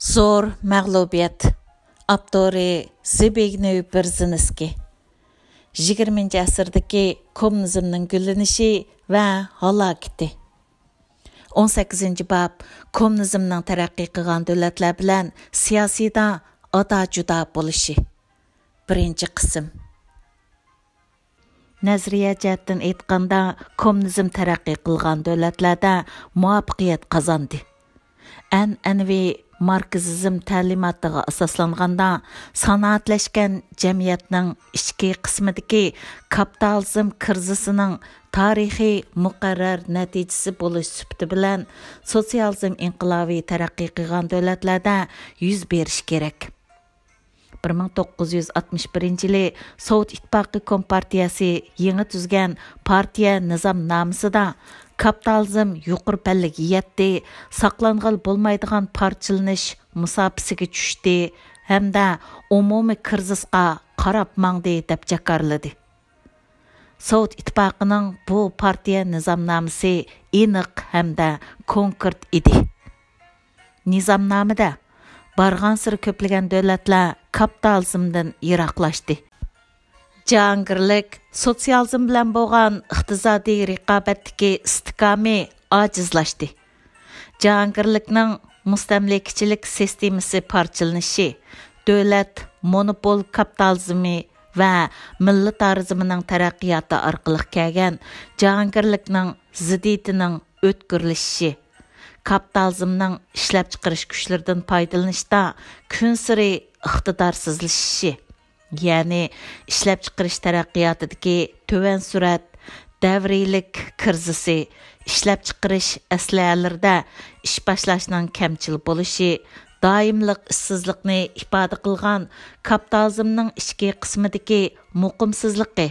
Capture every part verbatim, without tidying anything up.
زور مەغلۇبىيەت. ئاپتورى زبىگنېۋ بېرزىنسكىي. يىگىرمىنچى ئەسىردىكى كوممۇنىزمنىڭ گۈللىنىشى ۋە ھالاكىتى. ئون سەككىزىنچى باب، كوممۇنىزمنىڭ تەرەققىي قىلغان دۆلەتلەر بىلەن سىياسىيدا ئادا-جۇدا بولۇشى. بىرىنچى قىسىم. نەزەرىيە جەھەتتىن ئېيتقاندا، كوممۇنىزم تەرەققىي قىلغان دۆلەتلەردە مۇۋەپپەقىيەت قازاندى. ئەنئەنىۋى ماركسىزم تەلىماتىغا ئاساسلانغاندا، سانائەتلەشكەن جەمئىيەتنىڭ ئىچكى قىسمىدىكى كاپىتالىزم كىرىزىسىنىڭ تارىخىي مۇقەررەر نەتىجىسى بولۇش سۈپىتى بىلەن، سوتسىيالىزم ئىنقىلابى تەرەققىي قىلغان دۆلەتلەردە يۈز بېرىشى كېرەك. بىر مىڭ توققۇز يۈز ئاتمىش بىرىنچى يىلى سوۋېت ئىتتىپاقى كومپارتىيەسى يېڭى تۈزگەن پارتىيە نىزامنامىسىدا، كاپىتالىزم يۇقىرى پەللىگە يەتتى، ساقلانغىلى بولمايدىغان پارچىلىنىش مۇساپىسىگە چۈشتى ھەمدە ئومۇمىي كىرىزىسقا قاراپ ماڭدى، دەپ جاكارلىدى. سوۋېت ئىتتىپاقىنىڭ بۇ پارتىيە نىزامنامىسى ئېنىق ھەمدە كونكرېت ئىدى. نىزامنامىدە بارغانسېرى كۆپلىگەن دۆلەتلەر كاپىتالىزمدىن يىراقلاشتى. جاھانگىرلىك سوتسىيالىزم بىلەن بولغان ئىقتىسادىي رىقابەتتىكى ئىستىھكامى ئاجىزلاشتى. جاھانگىرلىكنىڭ مۇستەملىكىچىلىك سىستېمىسى پارچىلىنىشى، دۆلەت مونوپول كاپىتالىزمى ۋە مىللىتارىزمنىڭ تەرەققىياتى ئارقىلىق كەلگەن جاھانگىرلىكنىڭ زىددىيىتىنىڭ ئۆتكۈرلىشىشى، كاپىتالىزمنىڭ ئىشلەپچىقىرىش كۈچلىرىدىن پايدىلىنىشتا كۈنسېرى ئىقتىدارسىزلىشىشى، يەنى ئىشلەپچىقىرىش تەرەققىياتىدىكى تۆۋەن سۈرئەت، دەۋرىيلىك كىرىزىسى، ئىشلەپچىقىرىش ئەسلىھەلىرىدە ئىش باشلاشنىڭ كەمچىل بولۇشى، دائىملىق ئىشسىزلىقنى ئىپادە قىلغان كاپىتالىزمنىڭ ئىچكى قىسمىدىكى مۇقىمسىزلىقى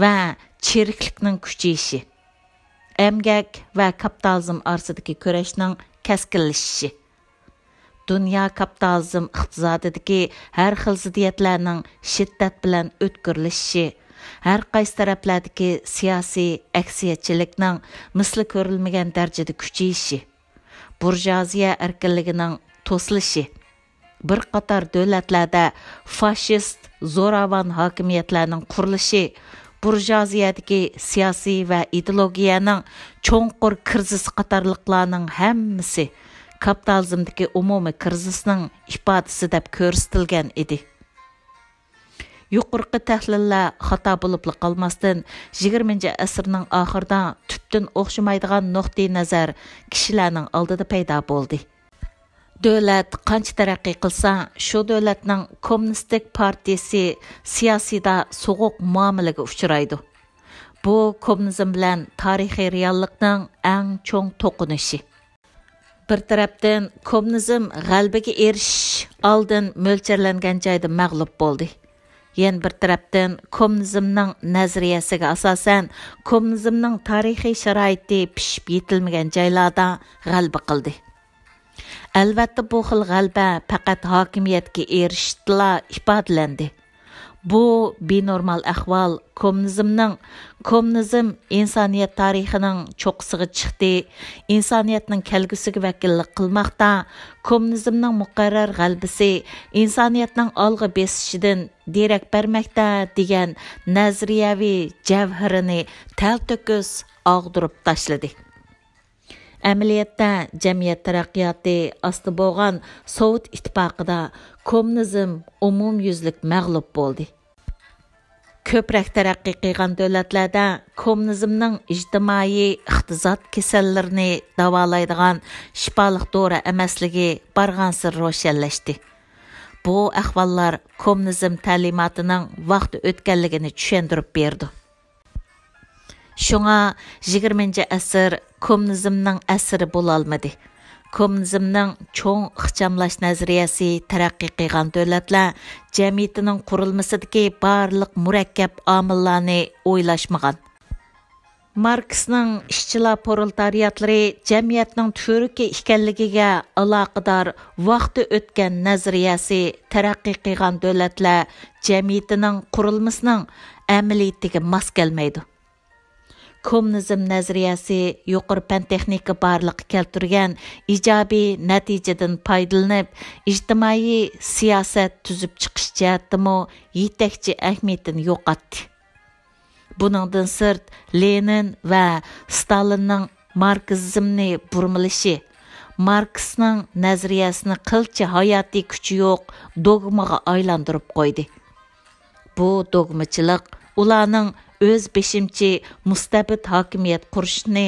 ۋە چىرىكلىكنىڭ كۈچىيىشى، ئەمگەك ۋە كاپىتالىزم ئارىسىدىكى كۈرەشنىڭ كەسكىنلىشىشى، دۇنيا كاپىتالىزم ئىقتىسادىدىكى ھەر خىل زىددىيەتلەرنىڭ شىددەت بىلەن ئۆتكۈرلىشىشى، ھەر قايسى تەرەپلەردىكى سىياسىي ئەكسىيەتچىلىكنىڭ مىسلى كۆرۈلمىگەن دەرىجىدە كۈچىيىشى، بۇرژۇئازىيە ئەركىنلىكىنىڭ توسۇلۇشى، بىر قاتار دۆلەتلەردە فاشىست، زوراۋان ھاكىمىيەتلەرنىڭ قۇرۇلۇشى، بۇرژۇئازىيەدىكى سىياسىي ۋە ئىدېئولوگىيەنىڭ چوڭقۇر كىرىزىسى قاتارلىقلارنىڭ ھەممىسى كاپىتالىزمدىكى ئومۇمىي كىرىزىسنىڭ ئىپادىسى دەپ كۆرسىتىلگەن ئىدى. يۇقىرىقى تەھلىللەر خاتا بولۇپلا قالماستىن، يىگىرمىنچى ئەسىرنىڭ ئاخىرىدا تۈپتىن ئوخشىمايدىغان نۇقتىئى نەزەر كىشىلەرنىڭ ئالدىدا پەيدا بولدى. دۆلەت قانچە تەرەققىي قىلسا، شۇ دۆلەتنىڭ كوممۇنىستىك پارتىيىسى سىياسىيدا سوغۇق مۇئامىلىگە ئۇچرايدۇ. بۇ كوممۇنىزم بىلەن تارىخىي رېئاللىقنىڭ ئەڭ چوڭ توقۇنۇشى. بىر تەرەپتىن، كوممۇنىزم غەلىبىگە ئېرىشىش ئالدىن مۆلچەرلەنگەن جايدا مەغلۇپ بولدى. يەنە بىر تەرەپتىن، كوممۇنىزمنىڭ نەزەرىيەسىگە ئاساسەن، كوممۇنىزمنىڭ تارىخىي شارائىتى پىشىپ يېتىلمىگەن جايلاردا غەلىبە قىلدى. ئەلۋەتتە، بۇ خىل غەلىبە پەقەت ھاكىمىيەتكە ئېرىشىشتىلا ئىپادىلەندى. بۇ بىنورمال ئەھۋال كوممۇنىزمنىڭ، كوممۇنىزم ئىنسانىيەت تارىخىنىڭ چوققىسىغا چىقتى، ئىنسانىيەتنىڭ كەلگۈسىگە ۋەكىللىك قىلماقتا، كوممۇنىزمنىڭ مۇقەررەر غەلىبىسى ئىنسانىيەتنىڭ ئالغا بېسىشىدىن دېرەك بەرمەكتە، دېگەن نەزەرىيەۋى جەۋھىرىنى تەلتۆكۈس ئاغدۇرۇپ تاشلىدى. ئەمەلىيەتتە، جەمئىيەت تەرەققىياتى ئاستا بولغان سوۋېت ئىتتىپاقىدا كوممۇنىزم ئومۇميۈزلۈك مەغلۇپ بولدى. كۆپرەك تەرەققىي قىلغان دۆلەتلەردە كوممۇنىزمنىڭ ئىجتىمائىي ئىقتىساد كېسەللىرىنى داۋالايدىغان شىپالىق دورا ئەمەسلىكى بارغانسېرى روشەنلەشتى. بۇ ئەھۋاللار كوممۇنىزم تەلىماتىنىڭ ۋاقتى ئۆتكەنلىكىنى چۈشەندۈرۈپ بېرىدۇ. شۇڭا يىگىرمىنچى ئەسىر كوممۇنىزمنىڭ ئەسىرى بولالمىدى. كوممۇنىزمنىڭ چوڭ ئىخچاملاش نەزەرىيەسى تەرەققىي قىلغان دۆلەتلەر جەمئىيىتىنىڭ قۇرۇلمىسىدىكى بارلىق مۇرەككەپ ئامىللارنى ئويلاشمىغان. ماركسنىڭ ئىشچىلار پرولېتارىياتلىرى جەمئىيەتنىڭ تۈۋرۈكى ئىكەنلىكىگە ئالاقىدار ۋاقتى ئۆتكەن نەزەرىيەسى تەرەققىي قىلغان دۆلەتلەر جەمئىيىتىنىڭ قۇرۇلمىسىنىڭ ئەمەلىيىتىگە ماس كەلمەيدۇ. كوممۇنىزم نەزەرىيەسى يۇقىرى پەن-تېخنىكا بارلىققا كەلتۈرگەن ئىجابىي نەتىجىدىن پايدىلىنىپ، ئىجتىمائىي سىياسەت تۈزۈپ چىقىش جەھەتتىمۇ يېتەكچى ئەھمىيىتىنى يوقاتتى. بۇنىڭدىن سىرت، لېنىن ۋە ستالىننىڭ ماركسىزمنى بۇرمىلىشى، ماركسنىڭ نەزەرىيەسىنى قىلچە ھاياتىي كۈچى يوق دوگمىغا ئايلاندۇرۇپ قويدى. بۇ دوگمىچىلىق ئۇلارنىڭ ئۆز بېشىمچى مۇستەبىت ھاكىمىيەت قۇرۇشنى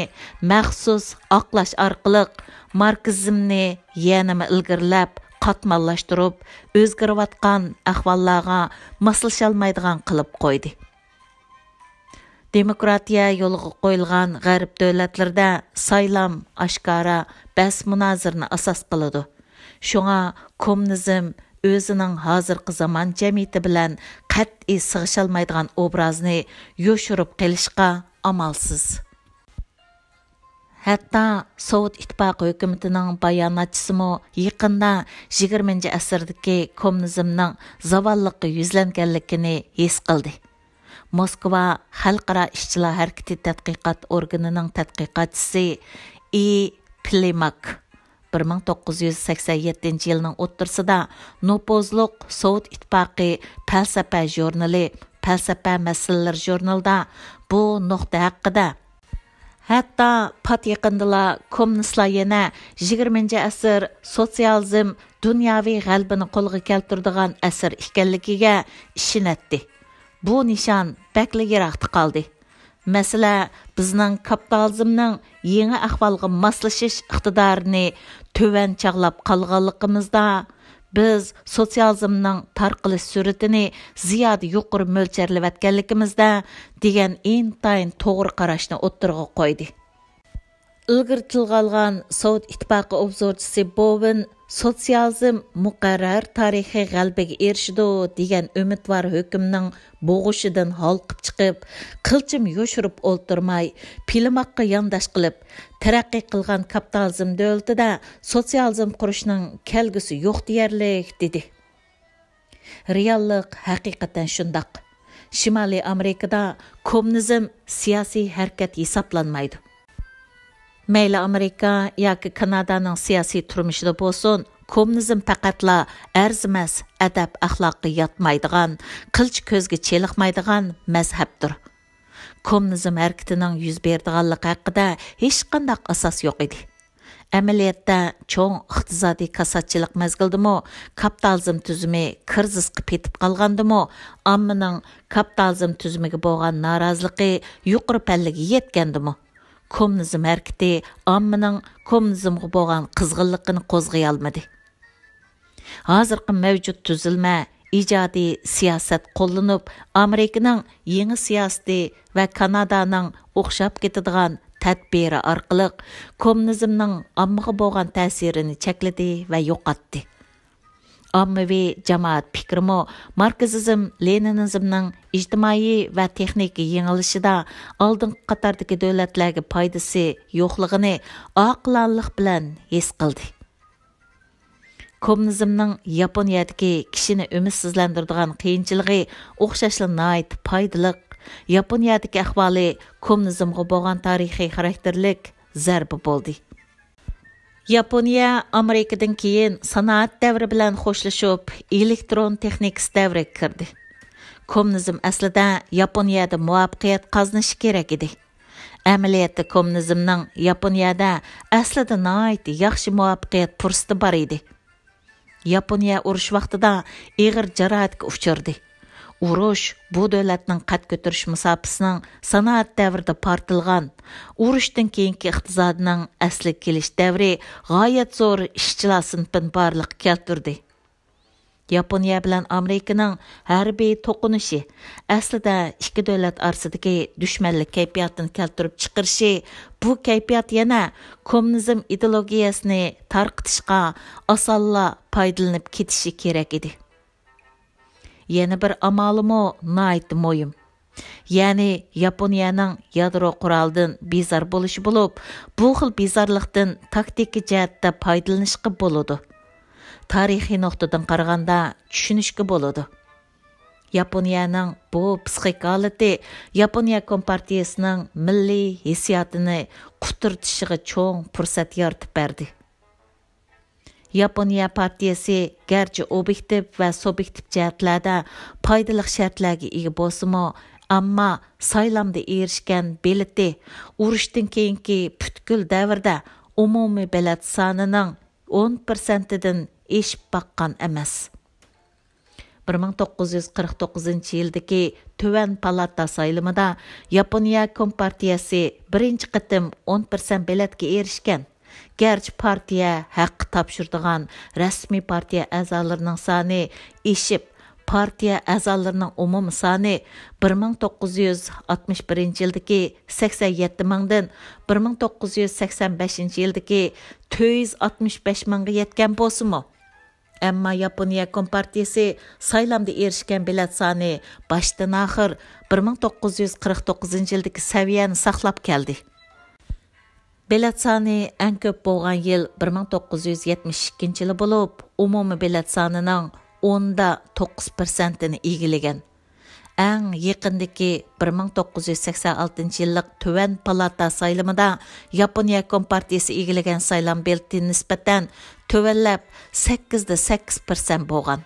مەخسۇس ئاقلاش ئارقىلىق، ماركسىزمنى يەنىمۇ ئىلگىرىلەپ، قاتماللاشتۇرۇپ، ئۆزگىرىۋاتقان ئەھۋاللارغا ماسلىشالمايدىغان قىلىپ قويدى. دېموكراتىيە يولغا قويۇلغان غەرب دۆلەتلىرىدە سايلام ئاشكارا بەس-مۇنازىرىنى ئاساس قىلىدۇ. شۇڭا كوممۇنىزم ئۆزىنىڭ ھازىرقى زامان جەمئىيىتى بىلەن قەتئىي سىغىشالمايدىغان ئوبرازنى يوشۇرۇپ قېلىشقا ئامالسىز. ھەتتا سوۋېت ئىتتىپاقى ھۆكۈمىتىنىڭ باياناتچىسىمۇ يېقىندا يىگىرمىنچى ئەسىردىكى كوممۇنىزمنىڭ زاۋاللىققا يۈزلەنگەنلىكىنى ھېس قىلدى. موسكۋا خەلقئارا ئىشچىلار ھەرىكىتى تەتقىقات ئورگىنىنىڭ تەتقىقاتچىسى ئى پلىماك بىر مىڭ توققۇز يۈز سەكسەن يەتتىنچى يىلنىڭ ئوتتۇرىسىدا نوپۇزلۇق سوۋېت ئىتتىپاقى پەلسەپە ژۇرنىلى، پەلسەپە مەسىلىلىرى ژۇرنىلىدا بۇ نۇقتا ھەققىدە، ھەتتا پات يېقىندىلا كوممۇنىستلار يەنە يىگىرمىنچى ئەسىر سوتسىيالىزم دۇنياۋى غەلىبىنى قولغا كەلتۈرىدىغان ئەسىر ئىكەنلىكىگە ئىشىنەتتى. بۇ نىشان بەكلا يىراقتا قالدى. مەسىلە، بىزنىڭ كاپىتالىزمنىڭ يېڭى ئەھۋالغا ماسلىشىش ئىقتىدارىنى تۆۋەن چاغلاپ قالغانلىقىمىزدا، بىز سوتسىيالىزمنىڭ تارقىلىش سۈرئىتىنى زىيادە يۇقىرى مۆلچەرلەۋەتكەنلىكىمىزدە، دېگەن ئىنتايىن توغرا قاراشنى ئوتتۇرىغا قويدى. ئىلگىرى تىلغا ئالغان سوۋېت ئىتتىپاقى ئوبزورچىسى بوۋېن سوتسىيالىزم مۇقەررەر تارىخىي غەلىبىگە ئېرىشىدۇ دېگەن ئۈمىدۋار ھۆكۈمنىڭ بوغۇشىدىن ھالقىپ چىقىپ، قىلچىمۇ يوشۇرۇپ ئولتۇرماي، پىلىماققا يانداش قىلىپ، تەرەققىي قىلغان كاپىتالىزم دۆلىتىدە سوتسىيالىزم قۇرۇشنىڭ كەلگۈسى يوق دېيەرلىك، دېدى. رېئاللىق ھەقىقەتەن شۇنداق. شىمالىي ئامېرىكىدا كوممۇنىزم سىياسىي ھەرىكەت ھېسابلانمايدۇ. مەيلى ئامېرىكا ياكى كانادانىڭ سىياسىي تۇرمۇشىدا بولسۇن، كوممۇنىزم پەقەتلا ئەرزىمەس، ئەدەپ-ئەخلاققا ياتمايدىغان، قىلچە كۆزگە چېلىقمايدىغان مەزھەپتۇر. كوممۇنىزم ھەرىكىتىنىڭ يۈز بېرىدىغانلىقى ھەققىدە ھېچقانداق ئاساس يوق ئىدى. ئەمەلىيەتتە، چوڭ ئىقتىسادىي كاساتچىلىق مەزگىلىدىمۇ، كاپىتالىزم تۈزۈمى كىرىزىسقا پېتىپ قالغاندىمۇ، ئاممىنىڭ كاپىتالىزم تۈزۈمىگە بولغان نارازىلىقى يۇقىرى پەللىگە يەتكەندىمۇ، كوممۇنىزم ھەرىكىتى ئاممىنىڭ كوممۇنىزمغا بولغان قىزغىنلىقىنى قوزغىيالمىدى. ھازىرقى مەۋجۇت تۈزۈلمە، ئىجادىي سىياسەت قوللىنىپ، ئامېرىكىنىڭ يېڭى سىياسىتى ۋە كانادانىڭ ئوخشاپ كېتىدىغان تەدبىرى ئارقىلىق كوممۇنىزمنىڭ ئاممىغا بولغان تەسىرىنى چەكلىدى ۋە يوقاتتى. ئاممىۋى جامائەت پىكرىمۇ ماركسىزم، لېنىنىزمنىڭ ئىجتىمائىي ۋە تېخنىكا يېڭىلىشىدا ئالدىنقى قاتاردىكى دۆلەتلەرگە پايدىسى يوقلۇقىنى ئاقىلانىلىق بىلەن ھېس قىلدى. كوممۇنىزمنىڭ ياپونىيەدىكى كىشىنى ئۈمىدسىزلەندۈرىدىغان قىيىنچىلىقى ئوخشاشلا ناھايىتى پايدىلىق، ياپونىيەدىكى ئەھۋالى كوممۇنىزمغا بولغان تارىخىي خاراكتېرلىك زەربە بولدى. ياپونىيە ئامېرىكىدىن كېيىن سانائەت دەۋرى بىلەن خوشلىشىپ، ئېلېكترون تېخنىكىسى دەۋرىگە كىردى. كوممۇنىزم ئەسلىدە ياپونىيەدە مۇۋەپپەقىيەت قازىنىشى كېرەك ئىدى. ئەمەلىيەتتە كوممۇنىزمنىڭ ياپونىيەدە ئەسلىدە ناھايىتى ياخشى مۇۋەپپەقىيەت پۇرسىتى بار ئىدى. ياپونىيە ئۇرۇش ۋاقتىدا ئېغىر جاراھەتكە ئۇچرىدى. ئۇرۇش بۇ دۆلەتنىڭ قەد كۆتۈرۈش مۇساپىسىنىڭ سانائەت دەۋرىدە پارتلىغان، ئۇرۇشتىن كېيىنكى ئىقتىسادىنىڭ ئەسلىگە كېلىش دەۋرى غايەت زور ئىشچىلار سىنىپىنى بارلىققا كەلتۈردى. ياپونىيە بىلەن ئامېرىكىنىڭ ھەربىي توقۇنۇشى ئەسلىدە ئىككى دۆلەت ئارىسىدىكى دۈشمەنلىك كەيپىياتىنى كەلتۈرۈپ چىقىرىشى، بۇ كەيپىيات يەنە كوممۇنىزم ئىدېئولوگىيەسىنى تارقىتىشقا ئاسانلا پايدىلىنىپ كېتىشى كېرەك ئىدى. يەنە بىر ئامالىمۇ ناھايىتى مۇھىم. يەنى ياپونىيەنىڭ يادرو قورالىدىن بىزار بولۇشى بولۇپ، بۇ خىل بىزارلىقتىن تاكتىكا جەھەتتە پايدىلىنىشقا بولىدۇ. تارىخىي نۇقتىدىن قارىغاندا چۈشىنىشكە بولىدۇ. ياپونىيەنىڭ بۇ پىسخىك ھالىتى ياپونىيە كومپارتىيىسىنىڭ مىللىي ھېسسىياتىنى قۇترىتىشىغا چوڭ پۇرسەت يارىتىپ بەردى. ياپونىيە پارتىيىسى گەرچە ئوبيېكتىپ ۋە سۇبيېكتىپ جەھەتلەردە پايدىلىق شەرتلەرگە ئىگە بولسىمۇ، ئەمما سايلامدا ئېرىشكەن بېلىتى ئۇرۇشتىن كېيىنكى پۈتكۈل دەۋردە ئومۇمىي بېلەت سانىنىڭ ئون پىرسەنتىدىن ئېشىپ باققان ئەمەس. بىر مىڭ توققۇز يۈز قىرىق توققۇزىنچى يىلدىكى تۆۋەن پالاتا سايلىمىدا ياپونىيە كومپارتىيەسى بىرىنچى قېتىم ئون پىرسەنت بېلەتكە ئېرىشكەن. گەرچە پارتىيە ھەققى تاپشۇرىدىغان رەسمىي پارتىيە ئەزالىرىنىڭ سانى ئېشىپ، پارتىيە ئەزالىرىنىڭ ئومۇمىي سانى بىر مىڭ توققۇز يۈز ئاتمىش بىرىنچى يىلدىكى سەكسەن يەتتە مىڭدىن بىر مىڭ توققۇز يۈز سەكسەن بەشىنچى يىلدىكى تۆت يۈز ئاتمىش بەش مىڭغا يەتكەن بولسىمۇ، ئەمما ياپونىيە كومپارتىيىسى سايلامدا ئېرىشكەن بېلەت سانى باشتىن ئاخىر بىر مىڭ توققۇز يۈز قىرىق توققۇزىنچى يىلدىكى سەۋىيەنى ساقلاپ كەلدى. بېلەت سانى ئەڭ كۆپ بولغان يىل بىر مىڭ توققۇز يۈز يەتمىش ئىككىنچى يىلى بولۇپ، ئومۇمىي بېلەت سانىنىڭ ئوندا توققۇز پىرسەنتىنى ئىگىلىگەن. ئەڭ يېقىندىكى بىر مىڭ توققۇز يۈز سەكسەن ئالتىنچى يىللىق تۆۋەن پالاتا سايلىمىدا ياپونىيە كومپارتىيىسى ئىگىلىگەن سايلام بېلىتى نىسبەتەن تۆۋەنلەپ، سەككىزدە سەككىز پىرسەنت بولغان.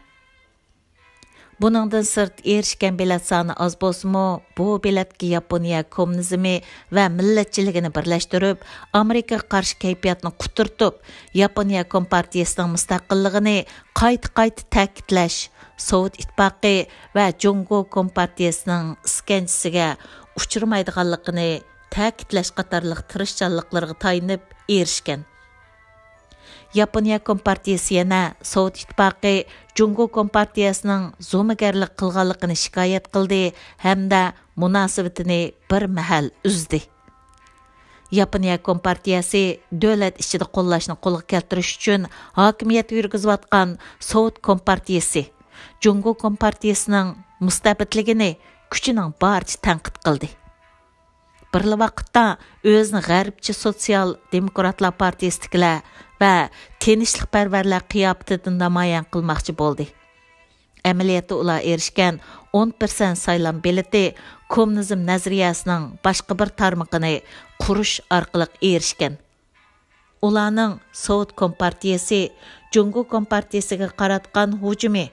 بۇنىڭدىن سىرت، ئېرىشكەن بېلەت سانى ئاز بولسىمۇ، بۇ بېلەتكە ياپونىيە كوممۇنىزمى ۋە مىللەتچىلىكىنى بىرلەشتۈرۈپ، ئامېرىكىغا قارشى كەيپىياتنى قۇترىتىپ، ياپونىيە كومپارتىيىسىنىڭ مۇستەقىللىقىنى قايتا-قايتا تەكىتلەش، سوۋېت ئىتتىپاقى ۋە جۇڭگو كومپارتىيىسىنىڭ ئىسكەنجىسىگە ئۇچرىمايدىغانلىقىنى تەكىتلەش قاتارلىق تىرىشچانلىقلىرىغا تايىنىپ ئېرىشكەن. ياپونىيە كومپارتىيىسى يەنە سوۋېت ئىتتىپاقى جۇڭگو كومپارتىيىسىنىڭ زومىگەرلىك قىلغانلىقىنى شىكايەت قىلدى ھەمدە مۇناسىۋىتىنى بىر مەھەل ئۈزدى. ياپونىيە كومپارتىيىسى دۆلەت ئىچىدە قوللاشنى قولغا كەلتۈرۈش ئۈچۈن ھاكىمىيەت يۈرگۈزۈۋاتقان سوۋېت كومپارتىيىسى جۇڭگو كومپارتىيىسىنىڭ مۇستەبىتلىكىنى كۈچىنىڭ بارىچە تەنقىد قىلدى. بىرلا ۋاقىتتا ئۆزىنى غەربچە سوتسىيال دېموكراتلار پارتىيىسىدىكىلەر ۋە تىنچلىقپەرۋەرلەر قىياپىتىدە نامايان قىلماقچى بولدى. ئەمەلىيەتتە ئۇلار ئېرىشكەن ئون پىرسەنت سايلام بېلىتى كوممۇنىزم نەزەرىيەسىنىڭ باشقا بىر تارمىقىنى قۇرۇش ئارقىلىق ئېرىشكەن. ئۇلارنىڭ سوۋېت كومپارتىيىسى جۇڭگو كومپارتىيىسىگە قاراتقان ھۇجۇمى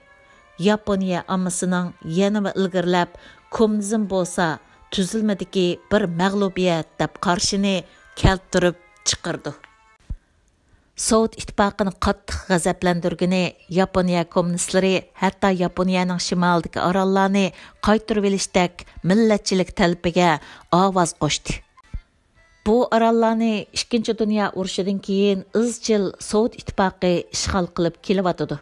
ياپونىيە ئاممىسىنىڭ يەنىمۇ ئىلگىرىلەپ، كوممۇنىزم بولسا تۈزۈلمىدىكى بىر مەغلۇبىيەت دەپ قارىشىنى كەلتۈرۈپ چىقىرىدۇ. سوۋېت ئىتتىپاقىنى قاتتىق غەزەپلەندۈرگىنى ياپونىيە كوممۇنىستلىرى ھەتتا ياپونىيەنىڭ شىمالىدىكى ئاراللارنى قايتۇرۇۋېلىشتەك مىللەتچىلىك تەلىپىگە ئاۋاز قوشتى. بۇ ئاراللارنى ئىككىنچى دۇنيا ئۇرۇشىدىن كېيىن ئىزچىل سوۋېت ئىتتىپاقى ئىشغال قىلىپ كېلىۋاتىدۇ.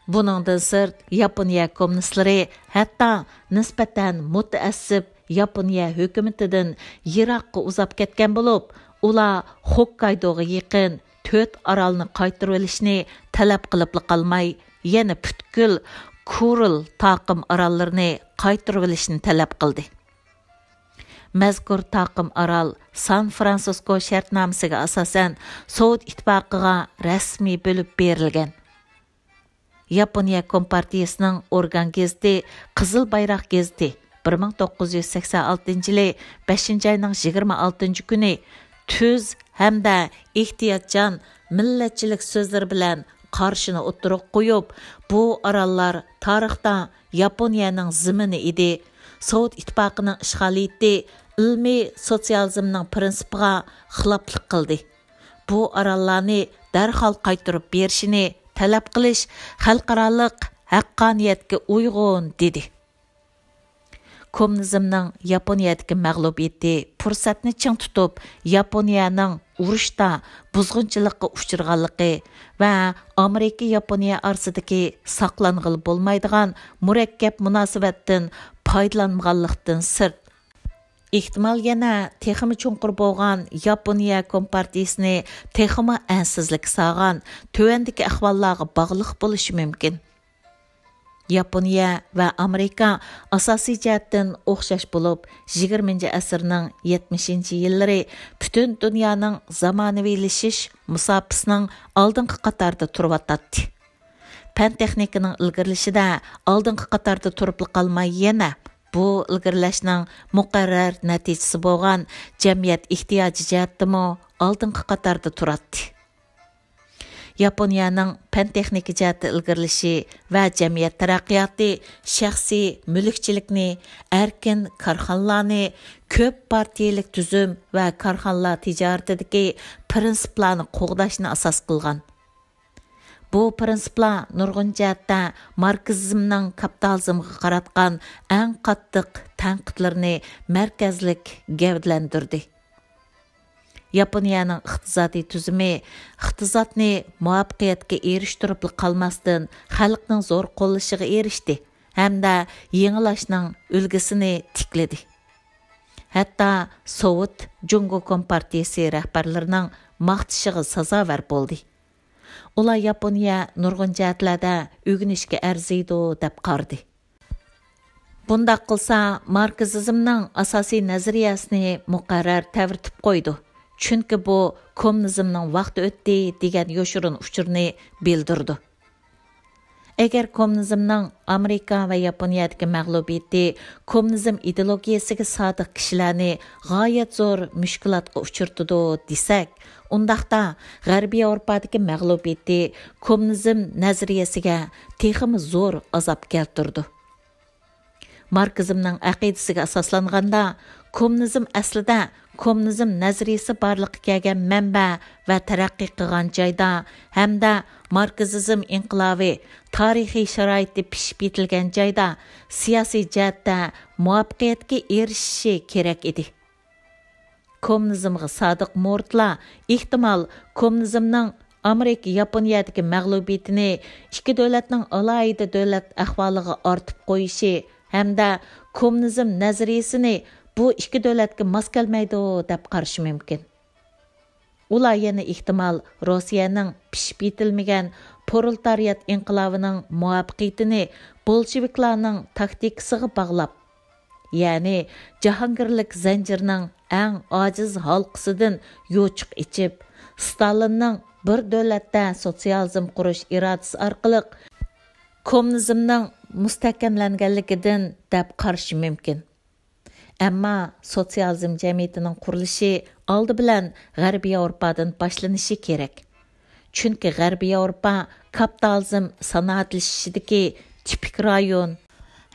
بۇنىڭدىن سىرت، ياپونىيە كوممۇنىستلىرى ھەتتا نىسبەتەن مۇتەئەسسىپ ياپونىيە ھۆكۈمىتىدىن يىراققا ئۇزاپ كەتكەن بولۇپ، ئۇلار خوككايدوغا يېقىن تۆت ئارالنى قايتۇرۇۋېلىشنى تەلەپ قىلىپلا قالماي، يەنە پۈتكۈل كۇرىل تاقىم ئاراللىرىنى قايتۇرۇۋېلىشنى تەلەپ قىلدى. مەزكۇر تاقىم ئارال سان فرانسىسكو شەرتنامىسىگە ئاساسەن سوۋېت ئىتتىپاقىغا رەسمىي بۆلۈپ بېرىلگەن. ياپونىيە كومپارتىيىسىنىڭ ئورگان گېزىتى قىزىل بايراق گېزىتى بىر مىڭ توققۇز يۈز سەكسەن ئالتىنچى يىلى بەشىنچى ئاينىڭ يىگىرمە ئالتىنچى كۈنى تۈز ھەمدە ئېھتىياتچان مىللەتچىلىك سۆزلىرى بىلەن قارىشىنى ئوتتۇرىغا قويۇپ، بۇ ئاراللار تارىختا ياپونىيەنىڭ زېمىنى ئىدى. سوۋېت ئىتتىپاقىنىڭ ئىشغالىيىتى ئىلمىي سوتسىيالىزمنىڭ پىرىنسىپىغا خىلاپلىق قىلدى. بۇ ئاراللارنى دەرھال قايتۇرۇپ بېرىشىنى تەلەپ قىلىش خەلقئارالىق ھەققانىيەتكە ئۇيغۇن، دېدى. كوممۇنىزمنىڭ ياپونىيەدىكى مەغلۇبىيىتى پۇرسەتنى چىڭ تۇتۇپ، ياپونىيەنىڭ ئۇرۇشتا بۇزغۇنچىلىققا ئۇچرىغانلىقى ۋە ئامېرىكا ياپونىيە ئارىسىدىكى ساقلانغىلى بولمايدىغان مۇرەككەپ مۇناسىۋەتتىن پايدىلانمىغانلىقتىن سىرت، ئېھتىمال يەنە تېخىمۇ چوڭقۇر بولغان ياپونىيە كومپارتىيىسىنى تېخىمۇ ئەنسىزلىككە سالغان تۆۋەندىكى ئەھۋاللارغا باغلىق بولۇشى مۇمكىن. ياپونىيە ۋە ئامېرىكا ئاساسىي جەھەتتىن ئوخشاش بولۇپ، يىگىرمىنچى ئەسىرنىڭ يەتمىشىنچى يىللىرى پۈتۈن دۇنيانىڭ زامانىۋىلىشىش مۇساپىسىنىڭ ئالدىنقى قاتاردا تۇرۇۋاتاتتى. پەن-تېخنىكىنىڭ ئىلگىرىلىشىدە ئالدىنقى قاتاردا تۇرۇپلا قالماي، يەنە بۇ ئىلگىرىلەشنىڭ مۇقەررەر نەتىجىسى بولغان جەمئىيەت ئېھتىياجى جەھەتتىمۇ ئالدىنقى قاتاردا تۇراتتى. ياپونىيەنىڭ پەن-تېخنىكا جەھەتتە ئىلگىرىلىشى ۋە جەمئىيەت تەرەققىياتى شەخسىي مۈلۈكچىلىكنى ئەركىن كارخانىلارنى، كۆپ پارتىيەلىك تۈزۈم ۋە كارخانىلار تىجارىتىدىكى پىرىنسىپلارنى قوغداشنى ئاساس قىلغان. بۇ پىرىنسىپلار نۇرغۇن جەھەتتە ماركسىزمنىڭ كاپىتالىزمغا قاراتقان ئەڭ قاتتىق تەنقىدلىرىنى مەركەزلىك گەۋدىلەندۈردى. ياپونىيەنىڭ ئىقتىسادىي تۈزۈمى ئىقتىسادنى مۇۋەپپەقىيەتكە ئېرىشتۈرۈپلا قالماستىن، خەلقنىڭ زور قوللىشىغا ئېرىشتى ھەمدە يېڭىلاشنىڭ ئۈلگىسىنى تىكلىدى. ھەتتا سوۋېت جۇڭگو كومپارتىيىسى رەھبەرلىرىنىڭ ماختىشىغا سازاۋەر بولدى. ئۇلار ياپونىيە نۇرغۇن جەھەتلەردە ئۆگىنىشكە ئەرزىيدۇ، دەپ قارىدى. بۇنداق قىلسا، ماركسىزمنىڭ ئاساسىي نەزەرىيەسىنى مۇقەررەر تەۋرىتىپ قويىدۇ، چۈنكى بۇ كوممۇنىزمنىڭ ۋاقتى ئۆتتى دېگەن يوشۇرۇن ئۇچۇرنى بىلدۈرىدۇ. ئەگەر كوممۇنىزمنىڭ ئامېرىكا ۋە ياپونىيەدىكى مەغلۇبىيىتى كوممۇنىزم ئىدېئولوگىيەسىگە سادىق كىشىلەرنى غايەت زور مۈشكۈلاتقا ئۇچرىتىدۇ دېسەك، ئۇنداقتا غەربىي ياۋروپادىكى مەغلۇبىيىتى كوممۇنىزم نەزەرىيەسىگە تېخىمۇ زور ئازاب كەلتۈرىدۇ. ماركسىزمنىڭ ئەقىدىسىگە ئاساسلانغاندا، كوممۇنىزم ئەسلىدە كوممۇنىزم نەزەرىيىسى بارلىققا كەلگەن مەنبە ۋە تەرەققىي قىلغان جايدا ھەمدە ماركسىزم ئىنقىلابى تارىخىي شارائىتى پىشىپ يېتىلگەن جايدا سىياسىي جەھەتتە مۇۋەپپەقىيەتكە ئېرىشىشى كېرەك ئىدى. كوممۇنىزمغا سادىق مۇرىتلار، ئېھتىمال، كوممۇنىزمنىڭ ئامېرىكا ياپونىيەدىكى مەغلۇبىيىتىنى ئىككى دۆلەتنىڭ ئالاھىدە دۆلەت ئەھۋالىغا ئارتىپ قويۇشى ھەمدە كوممۇنىزم نەزەرىيىسىنى بۇ ئىككى دۆلەتكە ماس كەلمەيدۇ دەپ قارىشى مۇمكىن. ئۇلار يەنە ئېھتىمال روسىيەنىڭ پىشىپ يېتىلمىگەن پرولېتارىيات ئىنقىلابىنىڭ مۇۋەپپەقىيىتىنى بولشېۋىكلارنىڭ تاكتىكىسىغا باغلاپ، يەنى جاھانگىرلىك زەنجىرنىڭ ئەڭ ئاجىز ھالقىسىدىن يوچۇق ئېچىپ، ستالىننىڭ بىر دۆلەتتە سوتسىيالىزم قۇرۇش ئىرادىسى ئارقىلىق كوممۇنىزمنىڭ مۇستەھكەملەنگەنلىكىدىن دەپ قارىشى مۇمكىن. ئەمما سوتسىيالىزم جەمئىيىتىنىڭ قۇرۇلۇشى ئالدى بىلەن غەربىي ياۋروپادىن باشلىنىشى كېرەك. چۈنكى غەربىي ياۋروپا كاپىتالىزم سانائەتلىشىشىدىكى تىپىك رايون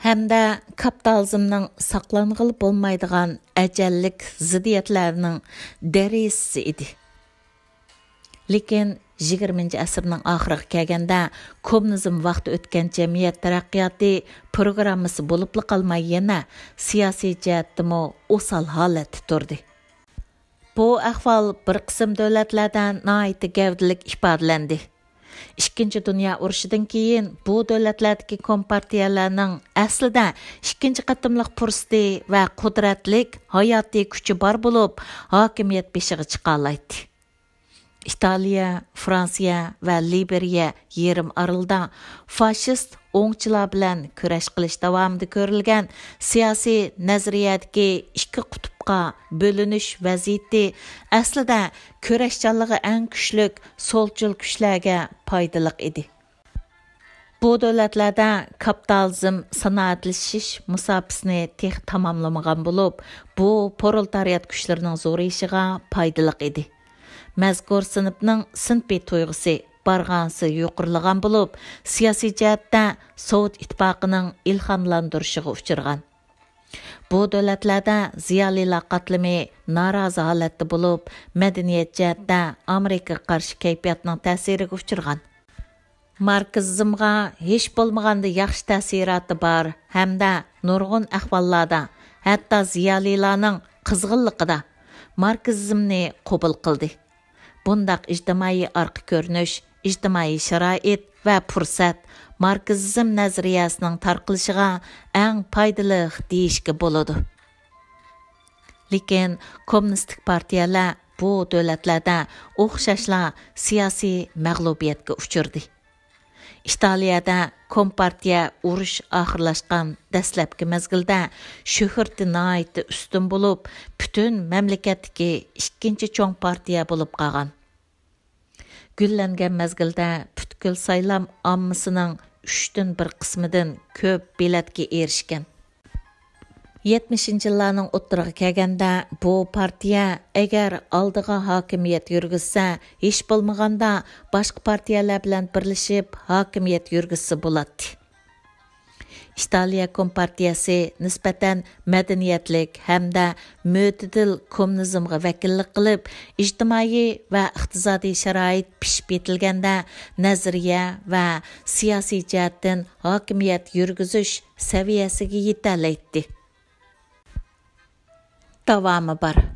ھەمدە كاپىتالىزمنىڭ ساقلانغىلى بولمايدىغان ئەجەللىك زىددىيەتلەرنىڭ دەرىجىسى ئىدى. لېكىن يىگىرمىنچى ئەسىرنىڭ ئاخىرىغا كەلگەندە كوممۇنىزم ۋاقتى ئۆتكەن جەمئىيەت تەرەققىياتى پروگراممىسى بولۇپلا قالماي، يەنە سىياسىي جەھەتتىمۇ ئوسال ھالەتتە تۇردى. بۇ ئەھۋال بىر قىسىم دۆلەتلەردە ناھايىتى گەۋدىلىك ئىپادىلەندى. ئىككىنچى دۇنيا ئۇرۇشىدىن كېيىن بۇ دۆلەتلەردىكى كومپارتىيەلەرنىڭ ئەسلىدە ئىككىنچى قېتىملىق پۇرسىتى ۋە قۇدرەتلىك ھاياتىي كۈچى بار بولۇپ، ھاكىمىيەت بېشىغا چىقالايتتى. ئىتالىيە، فرانسىيە ۋە لىبېرىيە يېرىم ئارىلىدا فاشىست ئوڭچىلار بىلەن كۈرەش قىلىش داۋامىدا كۆرۈلگەن سىياسىي نەزەرىيەدىكى ئىككى قۇتۇپقا بۆلۈنۈش ۋەزىيىتى ئەسلىدە كۈرەشچانلىقى ئەڭ كۈچلۈك سولچىل كۈچلەرگە پايدىلىق ئىدى. بۇ دۆلەتلەردە كاپىتالىزم سانائەتلىشىش مۇساپىسىنى تېخى تاماملىمىغان بولۇپ، بۇ پرولېتارىيات كۈچلىرىنىڭ زورىيىشىغا پايدىلىق ئىدى. مەزكۇر سىنىپنىڭ سىنىپىي تۇيغۇسى بارغانسېرى يۇقىرىلىغان بولۇپ، سىياسىي جەھەتتە سوۋېت ئىتتىپاقىنىڭ ئىلھاملاندۇرۇشىغا ئۇچرىغان. بۇ دۆلەتلەردە زىيالىيلار قاتلىمى نارازى ھالەتتە بولۇپ، مەدەنىيەت جەھەتتە ئامېرىكىغا قارشى كەيپىياتنىڭ تەسىرىگە ئۇچرىغان. ماركسىزمغا ھېچ بولمىغاندا ياخشى تەسىراتى بار ھەمدە نۇرغۇن ئەھۋاللاردا، ھەتتا زىيالىيلارنىڭ قىزغىنلىقىدا ماركسىزمنى قوبۇل قىلدى. بۇنداق ئىجتىمائىي ئارقا كۆرۈنۈش، ئىجتىمائىي شارائىت ۋە پۇرسەت ماركسىزم نەزەرىيەسىنىڭ تارقىلىشىغا ئەڭ پايدىلىق دېيىشكە بولىدۇ. لېكىن كوممۇنىستىك پارتىيەلەر بۇ دۆلەتلەردە ئوخشاشلا سىياسىي مەغلۇبىيەتكە ئۇچرىدى. ئىتالىيەدە كومپارتىيە ئۇرۇش ئاخىرلاشقان دەسلەپكى مەزگىلدە شۆھرىتى ناھايىتى ئۈستۈن بولۇپ، پۈتۈن مەملىكەتتىكى ئىككىنچى چوڭ پارتىيە بولۇپ قالغان. گۈللەنگەن مەزگىلدە پۈتكۈل سايلام ئاممىسىنىڭ ئۈچتىن بىر قىسمىدىن كۆپ بېلەتكە ئېرىشكەن. يەتمىشىنچى يىللارنىڭ ئوتتۇرىغا كەلگەندە، بۇ پارتىيە ئەگەر ئالدىغا ھاكىمىيەت يۈرگۈزسە، ھېچ بولمىغاندا باشقا پارتىيەلەر بىلەن بىرلىشىپ ھاكىمىيەت يۈرگۈزسە بولاتتى. ئىتالىيە كومپارتىيەسى نىسبەتەن مەدەنىيەتلىك ھەمدە مۆتىدىل كوممۇنىزمغا ۋەكىللىك قىلىپ، ئىجتىمائىي ۋە ئىقتىسادىي شارائىت پىشىپ يېتىلگەندە، نەزەرىيە ۋە سىياسىي جەھەتتىن ھاكىمىيەت يۈرگۈزۈش سەۋىيەسىگە يېتەلەيتتى. داۋامى بار.